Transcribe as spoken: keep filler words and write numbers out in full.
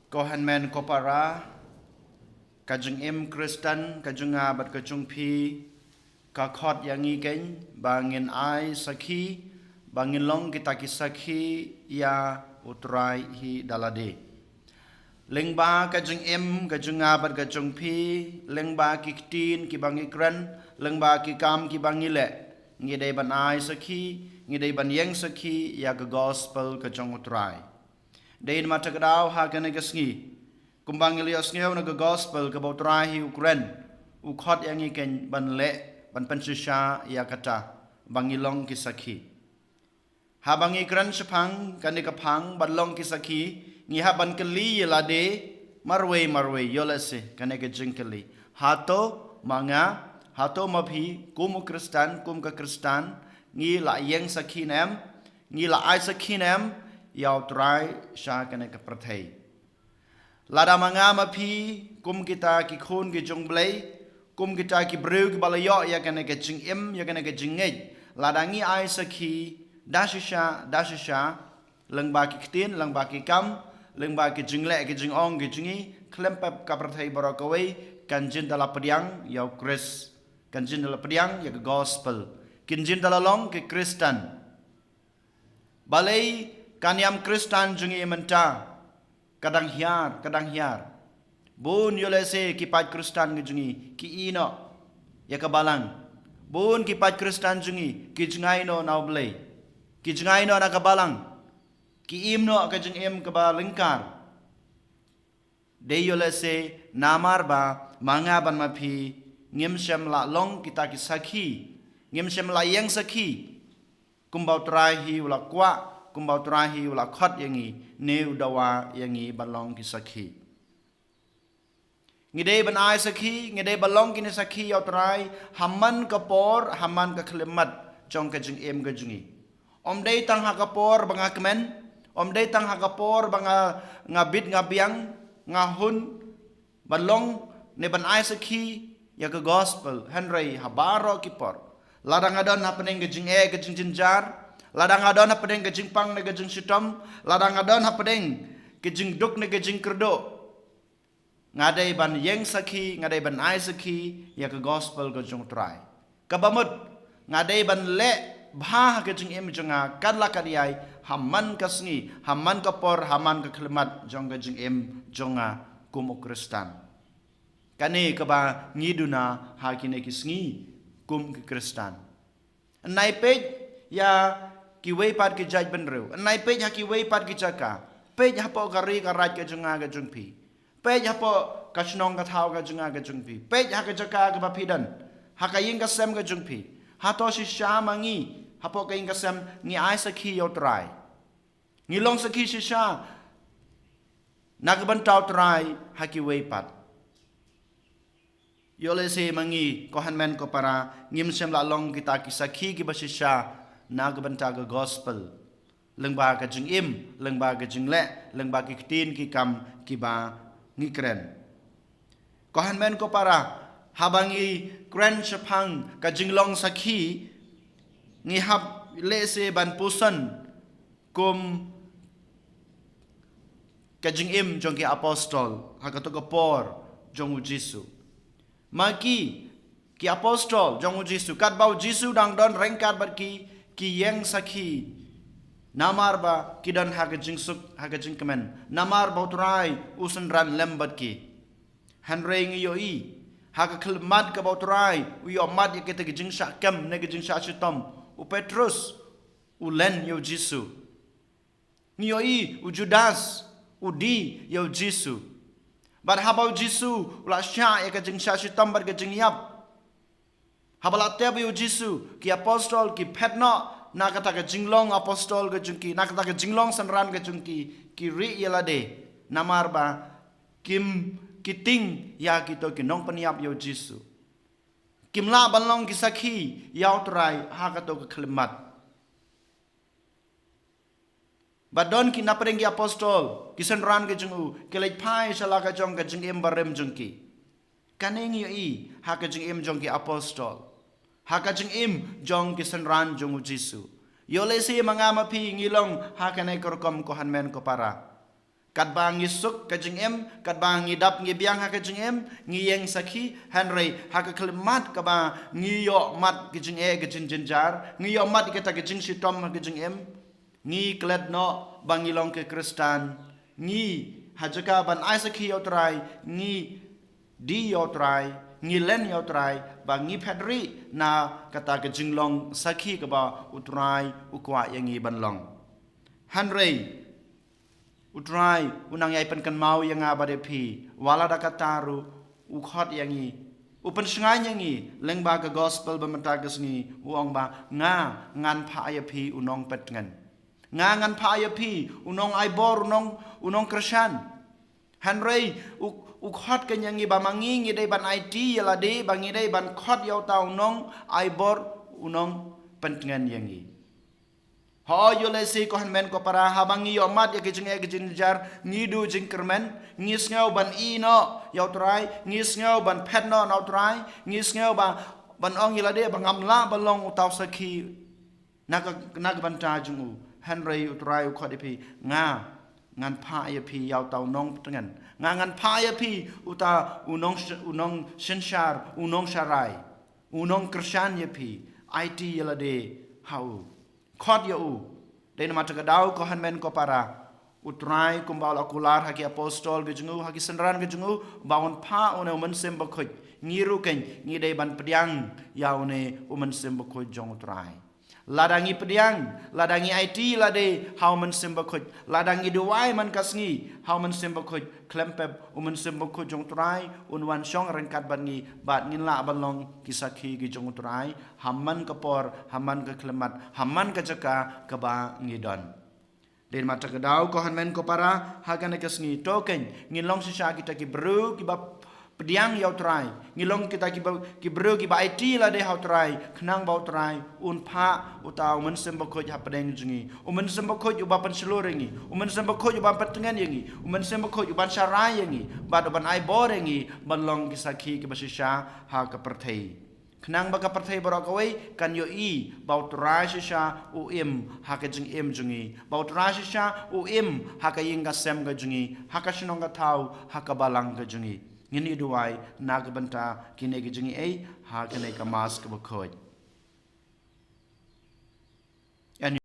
Ko hynmen ko para, ka jingim Khristan ka jong nga bad ka jong phi ka khot ïa ngi kein ba ngin ai sakhi ba ngin long kita ki sakhi ïa U Trai hi da lade. Lyngba ka jingim ka jong nga bad ka jong phi, lyngba ki ktien kiba ngi kren, lyngba ki kam kiba ngi leh, ngi dei ban ai sakhi, ngi dei ban ïeng sakhi ïa ka gospel ka jong U Trai. Dei namar kata ka daw ha kane ka sngi, kumba ngi la ïohsngew na ka gospel kaba U Trai hi u kren, u khot ïa ngi kein ban leh, ban pynshisha ïa kata ba ngi long ki sakhi. Haba ngi kren shaphang kane ka phang ban long ki sakhi, ngi hap ban kylli ïa lade marwei marwei, ïoh lehse kane ka jingkylli: Hato ma nga, hato ma phi kum u Khristan, kum ka Khristan, ngi la ïeng sakhi ne em, ngi la ai sakhi ne em ïa U Trai sha kane ka pyrthei? Lada ma nga ma phi kum kita ki khun ki jong U Blei, kum kita ki briew kiba la ïoh ïa kane ka jingim, ïa kane ka jingngeit, lada ngi ai sakhi da shisha da shisha, lyngba ki ktien, lyngba ki kam, lyngba ki jingleh ki jingong ki jong ngi, khlem pep ka pyrthei baroh kawei kan jin da la pdiang ïa U Khrist, kan jin da la pdiang ïa ka gospel, kin jin da la long ki Khristan. Balei ka niam Khristan jong ngi mynta ka dang hiar, ka dang hiar? Bun, ïoh lehse ki paid Khristan ki jong ngi ki ïehnoh ïa ka balang. Bun ki paid Khristan jong ngi ki jngai noh na U Blei, ki jngai noh na ka balang, ki im noh ka jingim kaba lyngkar. Dei ïoh lehse namar ba ma nga bad ma phi ngim shym la long kita ki sakhi, ngim shym la ïeng sakhi kumba U Trai hi u la kwah, kumba U Trai hi u la khot ïa ngi, ne u dawa ïa ngi ban long ki sakhi. Ngi dei ban ai sakhi, ngi dei ban long kine sakhi ïa U Trai ha man ka por, ha man ka khyllipmat jong ka jingim ka jong ngi. Ym dei tang ha ka por ba nga kmen, ym dei tang ha ka por ba nga, nga bit nga biang, nga hun ban long ne ban ai sakhi ïa ka gospel, hynrei ha baroh ki por, lada nga don hapdeng ka jingeh ka jingjynjar, lada nga don hapdeng ka jingpang ne ka jingshitom, lada nga don hapdeng ka jingduk ne ka jingkyrduh, nga dei ban ïeng sakhi, nga dei ban ai sakhi ïa ka gospel ka jong U Trai. Kaba mut, nga dei ban leh bha ha ka jingim jong nga katba la katba ïai, ha man ka sngi, ha man ka por, ha man ka khyllipmat jong ka jingim jong nga kum u Khristan. Kane kaba ngi duna ha kine ki sngi kum ki Khristan. Nai peit ïa kiwei pat ki jaitbynriew, nai peit ha kiwei pat ki jaka, peit hapoh ka ri ka raij ka jong nga ka jong phi, peit hapoh ka shnong ka thaw ka jong nga ka jong phi, peit ha ka jaka kaba phi don, ha ka ïing ka sem ka jong phi. Hato shisha ma ngi hapoh ka ïing ka sem ngi ai sakhi ïa U Trai? Ngi long sakhi shisha na ka bynta U Trai ha kiwei pat? Ïoh lehse ma ngi, ko hynmen ko para, ngim shym la long kita ki sakhi kiba shisha na ka bynta ka gospel, lyngba ka jingim, lyngba ka jingleh, lyngba ki ktien ki kam kiba ngi kren. Ko hynmen ko para, haba ngi kren shaphang ka jinglong sakhi, ngi hap lehse ban puson kum ka jingim jong ki apostol ha kato ka por jong u Jisu. Ma ki, ki apostol jong u Jisu, katba u Jisu dang don ryngkat bad ki, ki ïeng sakhi namar ba ki don ha ka jingsuk, ha ka jingkmen, namar ba U Trai u synran lem bad ki. Hynrei ngi ïohi ha ka khyllipmat kaba U Trai u ïohmad ïa kita ki jingshah kem ne ki jingshah shitom, u Petrus u len ïa u Jisu. Ngi ïohi u Judas u die ïa u Jisu. Bad haba u Jisu u la shah ïa ka jingshah shitom bad ka jingïap, haba la tep ïa u Jisu, ki apostol ki phet noh na kata ka jinglong apostol ka jong ki, na kata ka jinglong synran ka jong ki, ki rieh ïa lade namar ba kim, ki tieng ïa kito ki nongpynïap ïa u Jisu. Kim lah ban long ki sakhi ïa U Trai ha kato ka khyllipmat. Ba don ki napdeng ki apostol, ki synran ki jong u, ki leit phai sha la ka jong ka jingim barim jong ki. Kane ngi ïohi ha ka jingim jong ki apostol, ha ka jingim jong ki synran jong u Jisu. Ïoh lehse ma nga ma phi ngi long ha kane ka rukom, ko hynmen ko para. Katba ngi suk ka jingim, katba ngi dap ngi biang ha ka jingim, ngi ïeng sakhi, hynrei ha ka khyllipmat kaba ngi ïoh mad ka jingeh ka jingjynjar, ngi ïoh mad ïa kata ka jingshitom ha ka jingim, ngi klet noh ba ngi long ki Khristan, ngi ha jaka ban ai sakhi ïa U Trai, ngi die ïa U Trai, ngi len ïa U Trai, ba ngi phet rieh na kata ka jinglong sakhi kaba U Trai u kwah ïa ngi ban long. Hynrei U Trai u nang ïai pynkynmaw ïa nga bad ïa phi, wat la da kata ruh u khot ïa ngi, u pynshngaiñ ïa ngi lyngba ka gospel ba mynta ka sngi, u ong ba nga ngan phah ïa phi u nongpyntngen. Nga ngan phah ïa phi u nongaibor, u nong, u nongkyrshan. Hynrei u, u khot ka ïa ngi ba ma ngi ngi dei ban aiti ïa lade, ba ngi dei ban khot ïa uta u nongaibor, u nongpyntngen ïa ngi. Hooid, ïoh lehse ko hynmen ko para, haba ngi ïoh mad ïa ki jingeh ki jingjynjar, ngi duh jingkyrmen, ngi sngew ban ïehnoh ïa U Trai, ngi sngew ban phet noh na U Trai, ngi sngew ba ban ong ïa lade ba ngam lah ban long uta u sakhi na ka, na ka bynta jong u. Hynrei U Trai u khot ïa phi, nga ngan phah ïa phi ïa uta u nongpyntngen. Nga ngan phah ïa phi uta u nong, u nongsynshar, u nongsharai, u nongkyrshan ïa phi. Aiti ïa lade ha u. Khot ïa u. Dei namar kata ka daw ko hynmen ko para, U Trai kumba u la kular ha ki apostol ki jong u, ha ki synran ki jong u, ba un phah une u Mynsiem Bakhuid. Ngi ruh kein ngi dei ban pdiang ïa une u Mynsiem Bakhuid jong U Trai. Lada ngi pdiang, lada ngi aiti ïa lade ha u Mynsiem Bakhuid, lada ngi duwai man ka sngi ha u Mynsiem Bakhuid, khlem pep u Mynsiem Bakhuid jong U Trai un wan shong ryngkat bad ngi, bad ngin lah ban long ki sakhi ki jong U Trai ha man ka por, ha man ka khyllipmat, ha man ka jaka kaba ngi don. Dei namar kata ka daw ko hynmen ko para, ha kane ka sngi to kein ngin long shisha kita ki briew kiba pdiang ïa U Trai, ngin long kita kiba, ki briew kiba aiti ïa lade ha U Trai, khnang ba U Trai un phah uta u Mynsiem Bakhuid hapdeng jong ngi. U Mynsiem Bakhuid uba pynshlur ïa ngi, u Mynsiem Bakhuid uba pyntngen ïa ngi, u Mynsiem Bakhuid uban sharai ïa ngi, bad uban ai bor ïa ngi ban long ki sakhi kiba shisha ha ka pyrthei. Khnang ba ka pyrthei baroh kawei kan ïohi ba U Trai shisha u im ha ka jingim jong ngi, ba U Trai shisha u im ha ka ïing ka sem ka jong ngi, ha ka shnong ka thaw, ha ka balang ka jong ngi. Ngin ïa duwai na ka bynta kine ki jingïeit ha kane ka Mass kaba khuid.